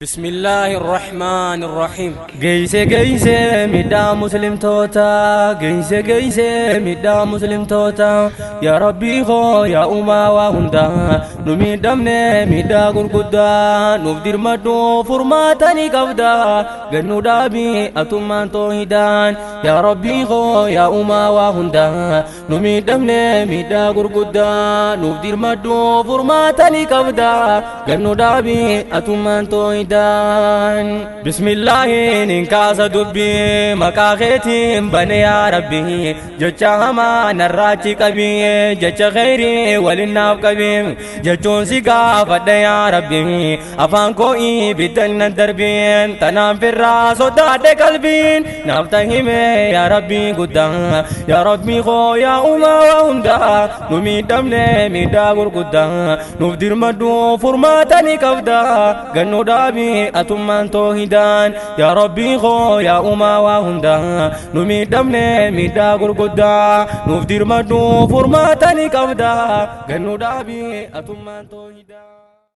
بسم الله الرحمن الرحيم. Geeyse geeyse midhaa muslimtoota, geeyse geeyse midhaa muslimtoota. Yaa Rabbii koo, yaa uumaa waa hundaa, nu miidhamne midhaa gurguddaa, nuuf dirmadhu, furmaata ni qabda, gannu dhaabii atummaan toohidaan. Yaa Rabbii koo, yaa uumaa waa hundaa, nu miidhamne midhaa gurguddaa, nuuf dirmadhu, furmaata ni qabda, gannu dhaabii atummaan toohidaan. Bismillaahi nin kaasa dubbii, maqaa keetiin bane. Yaa Rabbi, jecha hamaa narraachi qabii, jecha kheyrii walin naaf qabii jechuun si gaafadha. Yaa Rabbi, afaan koo ibiddan nan darbiin, tanaan firraa sodaadhe, qalbiin naaf tahime. Yaa Rabbi guddaa, yaa Rabbi koo, yaa uumaa waa hundaa, nu miidhamne miidhaa gurguddaa, nuuf dirmadhu, furmaata ni qabda, gannu dhaabii atummaan toohidaan. Yaa Rabbii koo, yaa uumaa waa hundaa, nu miidhamne miidhaa gurguddaa, nuuf dirmadhu, furmaata ni qabda, gannu dhaabii atummaan toohidaan.